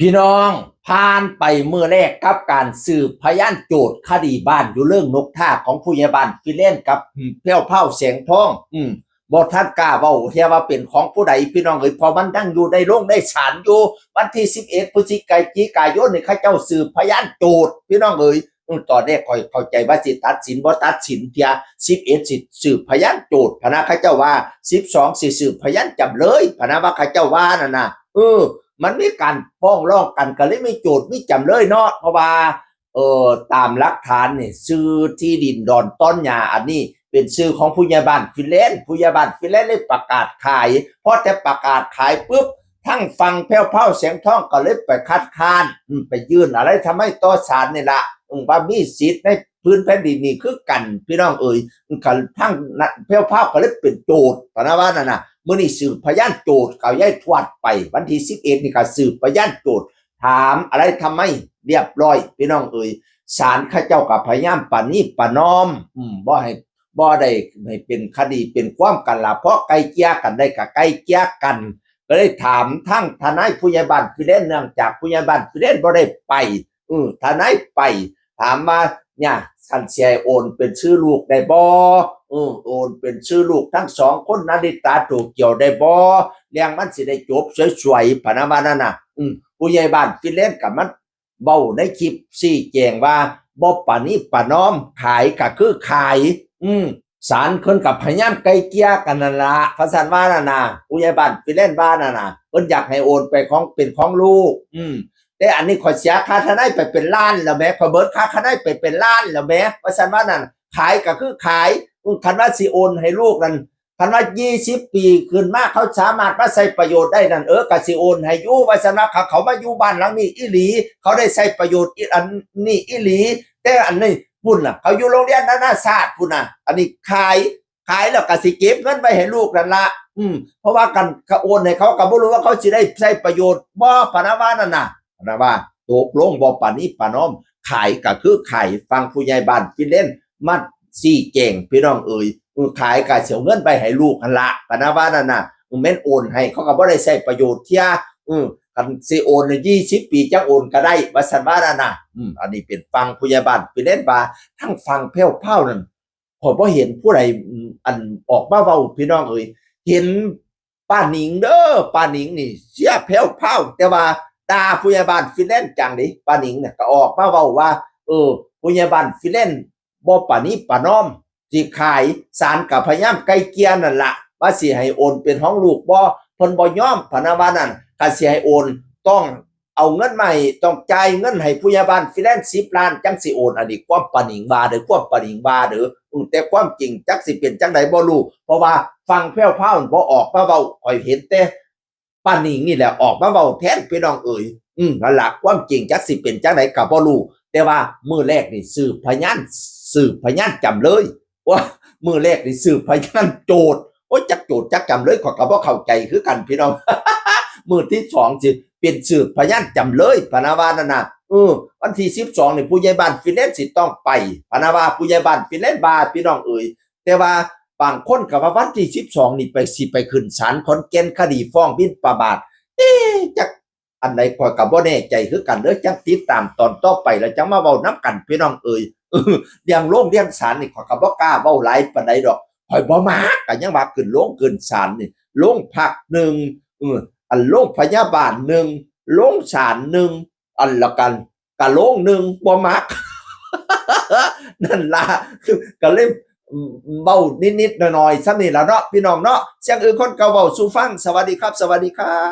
ພີ່ນ້ອງ, ຜ່ານໄປມື້ແລກກັບການສືບພະຍານໂຈດຄະດີບ້ານຢູ່ເລີງນົກທ່າຂອງຜູ້ໃຫຍ່ບ້ານຟີແລນກັບ ອືມ ແພ້ວພ້າວແສງທອງ. ອືມ ບໍ່ທັນກ້າເວົ້າເທື່ອວ່າເປັນຂອງຜູ້ໃດ ພີ່ນ້ອງເອີຍ, ເພາະມັນຍັງຢູ່ໃນໂລງໃນສານຢູ່. ວັນທີສິບເອັດ ພຶສຈິກາ ຈິກາຍົນນີ້ ເຂົາເຈົ້າສືບພະຍານໂຈດ ພີ່ນ້ອງເອີຍ. ອືມ ຕອນແລກຂ້ອຍເຂົ້າໃຈວ່າຊິຕັດສິນ ບໍ່ຕັດສິນເທື່ອ. ສິບເອັດ ຊິສືບພະຍານໂຈດ ພະນະ ເຂົາເຈົ້າວ່າ. ສິບສອງ ຊິສືບພະຍານຈຳເລີຍ ພະນະ ວ່າເຂົາເຈົ້າວ່ານັ້ນນະ. ເອີ ມັນມີການຟ້ອງຮ້ອງກັນ ກໍເລີຍມີໂຈດມີຈຳເລີຍເນາະ. ເພາະວ່າ ເອີ ຕາມຫຼັກຖານນີ້ ຊື່ທີ່ດິນດອນຕອນຫຍ້າອັນນີ້ ເປັນຊື່ຂອງຜູ້ໃຫຍ່ບ້ານຟິນແລນ. ຜູ້ໃຫຍ່ບ້ານຟິນແລນເລີຍປະກາດຂາຍ. ພໍແຕ່ປະກາດຂາຍປຶບ ທາງຝັ່ງແພ້ວພ້າວແສງທອງກໍເລີຍໄປຄັດຄ້ານ ອືມ ໄປຍື່ນອາໄລທຳໄມຕໍ່ສານນີ້ລະ ອືມ ວ່າມີສິດໃນພື້ນແຜ່ນດິນນີ້ຄືກັນ ພີ່ນ້ອງເອີຍ. ກໍທາງແພ້ວພ້າວກໍເລີຍເປັນໂຈດ ປະມານວ່ານັ້ນນະ. ມື້ນີ້ສືບພະຍານໂຈດກັບຍາຍທວດໄປ ວັນທີສິບເອັດນີ້ກໍສືບພະຍານໂຈດ ຖາມອາໄລທຳໄມ ລຽບຮ້ອຍ ພີ່ນ້ອງເອີຍ. ສານເຂົາເຈົ້າກໍພະຍາຍາມປະນີປະນອມ ອືມ ບໍ່ໃຫ້ ບໍ່ໄດ້ໃຫ້ເປັນຄະດີເປັນຄວາມກັນລະ. ເພາະໄກ່ເກ່ຍກັນໄດ້ກໍໄກ່ເກ່ຍກັນ. ກໍເລີຍຖາມທາງທະນາຍຜູ້ໃຫຍ່ບ້ານຟິນແລນ ເນື່ອງຈາກຜູ້ໃຫຍ່ບ້ານຟິນແລນບໍ່ໄດ້ໄປ ເອີ ທະນາຍໄປ ຖາມວ່າ ເນຍ ຄັນຊິໃຫ້ໂອນເປັນຊື່ລູກໄດ້ບໍ່? ເອີ ໂອນເປັນຊື່ລູກທັງສອງຄົນ ນາລິຕາ ໂຕກຽວ ໄດ້ບໍ່? ເລື່ອງມັນຊິໄດ້ຈົບສວຍໆ ພະນະວ່ານັ້ນນະ. ອືມ ຜູ້ໃຫຍ່ບ້ານຟິນແລນກໍມາເວົ້າໃນຄລິບຊີ້ແຈງວ່າ ບໍ່ປະນີປະນອມ ຂາຍກໍຄືຂາຍ. ອືມ ສານເພິ່ນກໍພະຍາຍາມໄກ່ເກ່ຍກັນນັ້ນລະ ວ່າຊັ້ນວ່ານັ້ນນະ. ຜູ້ໃຫຍ່ບ້ານຟິນແລນວ່ານັ້ນນະ ເພິ່ນຢາກໃຫ້ໂອນໄປຂອງ ເປັນຂອງລູກ. ອືມ ແຕ່ອັນນີ້ຂ້ອຍເສຍຄ່າທະນາຍໄປເປັນລ້ານແລ້ວແໝ ຂ້ອຍເບິດຄ່າທະນາຍໄປເປັນລ້ານແລ້ວແໝ ວ່າຊັ້ນວ່ານັ້ນ. ຂາຍກໍຄືຂາຍ. ອືມ ຄັນວ່າຊິໂອນໃຫ້ລູກນັ້ນ ຄັນວ່າຊາວປີຂຶ້ນມາ ເຂົາສາມາດມາໃຊ້ປະໂຫຍດໄດ້ນັ້ນ ເອີ ກໍຊິໂອນໃຫ້ຢູ່ ວ່າຊັ້ນວ່າ. ຄັນເຂົາມາຢູ່ບ້ານຫຼັງນີ້ອີ່ຫຼີ ເຂົາໄດ້ໃຊ້ປະໂຫຍດອີ່ ອັນນີ້ອີ່ຫຼີ. ແຕ່ອັນນີ້ພຸ້ນນະ ເຂົາຢູ່ໂຮງຮຽນນານາຊາດພຸ້ນນະ. ອັນນີ້ຂາຍ ຂາຍແລ້ວກໍຊິເກັບເງິນໄວ້ໃຫ້ລູກນັ້ນລະ. ອືມ ເພາະວ່າຄັນເຂົາໂອນໃຫ້ເຂົາ ກໍບໍ່ຮູ້ວ່າເຂົາຊິໄດ້ໃຊ້ປະໂຫຍດບໍ່ ພະນະວ່ານັ້ນນະ. ນະວ່າ ຕົກລົງບໍ່ປະນີປະນອມ ຂາຍກໍຄືຂາຍ. ຝັ່ງຜູ້ໃຫຍ່ບ້ານຟິນແລນມາຊີ້ແຈງ ພີ່ນ້ອງເອີຍ. ເອີ ຂາຍກໍຊິເອົາເງິນໄປໃຫ້ລູກຫັ້ນລະ ປະນະວ່ານັ້ນນະ. ເອີ ແມ່ນໂອນໃຫ້ ເຂົາກໍບໍ່ໄດ້ໃຊ້ປະໂຫຍດເທື່ອ. ເອີ ຄັນຊິໂອນຊາວປີຈັ່ງໂອນກໍໄດ້ ວ່າຊັ້ນວ່ານັ້ນນະ. ອືມ ອັນນີ້ເປັນຝັ່ງຜູ້ໃຫຍ່ບ້ານຟິນແລນວ່າ. ທາງຝັ່ງແພ້ວພ້າວນັ້ນ ຂ້ອຍບໍ່ເຫັນຜູ້ໃດ ອັນ ອອກມາເວົ້າ ພີ່ນ້ອງເອີຍ. ເຫັນປ້າໜິງເດີ ປ້າໜິງນີ້ເຊຍແພ້ວພ້າວ ແຕ່ວ່າດ່າຜູ້ໃຫຍ່ບ້ານຟິນແລນຈັງເດ້. ປ້າໜິງນະກໍອອກມາເວົ້າວ່າ ເອີ ຜູ້ໃຫຍ່ບ້ານຟິນແລນບໍ່ປະນີປະນອມ ຊິຂາຍ. ສານກໍພະຍາຍາມໄກ່ເກ່ຍນັ້ນລະ ວ່າຊິໃຫ້ໂອນເປັນຂອງລູກບໍ່ ເພິ່ນບໍ່ຍອມ ພະນະວ່ານັ້ນ. ຄັນຊິໃຫ້ໂອນ ຕ້ອງ ເອົາເງິນມາໃຫ້ ຕ້ອງຈ່າຍເງິນໃຫ້ຜູ້ໃຫຍ່ບ້ານຟິນແລນສິບລ້ານ ຈັ່ງຊິໂອນ. ອັນນີ້ຄວາມປ້າໜິງວ່າເດີ ຄວາມປ້າໜິງວ່າເດີ. ອືມ ແຕ່ຄວາມຈິງຈັກຊິເປັນຈັ່ງໃດບໍ່ຮູ້ ເພາະວ່າຝັ່ງແພ້ວພ້າວບໍ່ອອກມາເວົ້າ. ຂ້ອຍເຫັນແຕ່ປ້າໜິງນີ້ແຫຼະອອກມາເວົ້າແທນ ພີ່ນ້ອງເອີຍ. ອືມ ນັ້ນລະ ຄວາມຈິງຈັກຊິເປັນຈັ່ງໃດກໍບໍ່ຮູ້. ແຕ່ວ່າມື້ແລກນີ້ສືບພະຍານ ສືບພະຍານຈຳເລີຍ. ໂອ້ຍ ມື້ແລກນີ້ສືບພະຍານໂຈດ ໂອ້ຍ ຈັກໂຈດຈັກຈຳເລີຍ ຂ້ອຍກໍບໍ່ເຂົ້າໃຈຄືກັນ ພີ່ນ້ອງ. ມື້ທີສອງຊິເປັນສືບພະຍານຈຳເລີຍ ພະນະວ່ານັ້ນນະ. ເອີ ວັນທີສິບສອງນີ້ ຜູ້ໃຫຍ່ບ້ານຟິນແລນຊິຕ້ອງໄປ ພະນະວ່າ ຜູ້ໃຫຍ່ບ້ານຟິນແລນວ່າ ພີ່ນ້ອງເອີຍ. ແຕ່ວ່າບາງຄົນກໍວ່າວັນທີສິບສອງນີ້ໄປ ຊິໄປຂຶ້ນສານຂອນແກ່ນ ຄະດີຟ້ອງໝິ່ນປະໝາດ. ເອ ຈັກ ອັນໃດຂ້ອຍກໍບໍ່ແນ່ໃຈຄືກັນເດີ ຈັ່ງຕິດຕາມຕອນຕໍ່ໄປ ແລ້ວຈັ່ງມາເວົ້ານຳກັນ ພີ່ນ້ອງເອີຍ. ເລື່ອງໂລງເລື່ອງສານນີ້ ຂ້ອຍກໍບໍ່ກ້າເວົ້າຫຼາຍປານໃດດອກ. ຂ້ອຍບໍ່ມັກ ກໍຍັງວ່າຂຶ້ນໂລງຂຶ້ນສານນີ້ ໂລງພັກໜຶ່ງ ເອີ ອັນໂລງພະຍາບານໜຶ່ງ ໂລງສານໜຶ່ງ ອັນລະກັນ ກະໂລງໜຶ່ງ ບໍ່ມັກ. ນັ້ນລະ ກໍເລີຍເວົ້ານິດໆໜ້ອຍໆ ສ່ຳນີ້ລະເນາະ ພີ່ນ້ອງເນາະ. ສຽງອື່ນຄົນເກົ່າເວົ້າສູ່ຟັງ. ສະຫວັດດີຄັບ ສະຫວັດດີຄັບ.